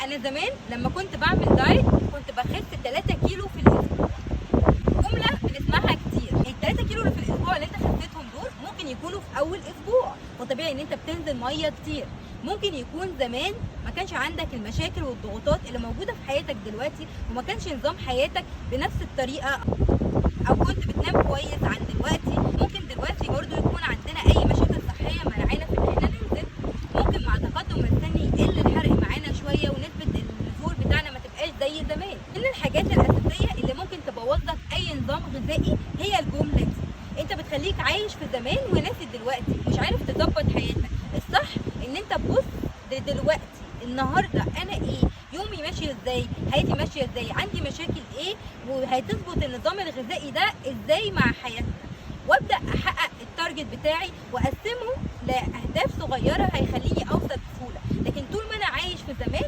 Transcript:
انا زمان لما كنت بعمل دايت كنت بخس 3 كيلو في الاسبوع. جملة بنسمعها كتير. ال 3 كيلو اللي في الاسبوع اللي انت خسيتهم دول ممكن يكونوا في اول اسبوع، وطبيعي ان انت بتنزل مية كتير. ممكن يكون زمان ما كانش عندك المشاكل والضغوطات اللي موجودة في حياتك دلوقتي، وما كانش نظام حياتك بنفس الطريقة، او كنت بتنام كويس عن دلوقتي. ممكن دلوقتي برضو يكون عندنا اي مشاكل صحية منعانا في ان احنا ننزل. ممكن مع تقدم السن يقل الحرق معانا شوية ونسبه النزول بتاعنا ما تبقاش زي زمان. من الحاجات الاساسية اللي ممكن تبوظ لك اي نظام غذائي هي الجملة دي. انت بتخليك عايش في زمان وناسي دلوقتي، مش عارف تظبط حياتك. الصح ان انت تبص لدلوقتي، النهارده انا ايه، يومي ماشي ازاي، حياتي ماشية ازاي، عندي مشاكل ايه، وهتظبط النظام الغذائي ده ازاي مع حياتنا، وابدا احقق ال target بتاعي واقسمه لاهداف صغيرة هيخليني اوصل بسهولة. لكن طول ما انا عايش في زمان